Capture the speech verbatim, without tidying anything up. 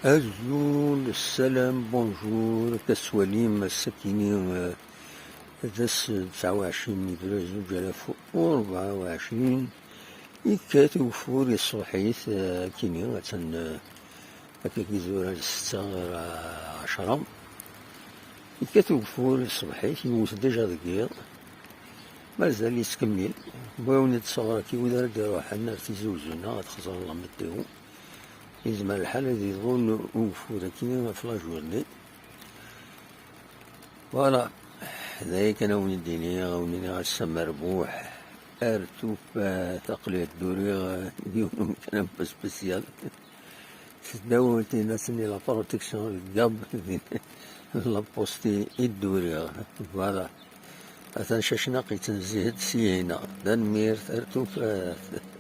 Azul, ssalam, bonjour, akka tettwalim ass-akini, eh, d ass tesɛa u ɛecrin n yebrir zuǧ alaf u rebɛa u ɛecrin, yekkat ugeffur iṣbeḥ-it, eh, akini, attan, eh, akka ki tura d ssetta ɣer, eh, ɛecra. Yekkat ugeffur iṣbeḥ-it, yewwet déjà deg yiḍ, mazal yettkemmil. Wwiɣ-awen-d ṣṣura-ki, wid ara d-iruḥen ar Tizi Uzzu neɣ ad xẓer la météo. Yezmer lḥal ad iḍun ugeffur akini ɣef la journée. Voilà, d aya kan a wen-d-iniɣ, a wen-iniɣ ass-a merbuḥ. Ar tufat, aql-i dduriɣ deg yiwen umkan un peu spécial. Teddaw tin-asen i la protection n Gab, din la poste i dduriɣ. Voilà. Atan Cacnaq yettnezzih-d syin. Tanemmirt, ar tufat.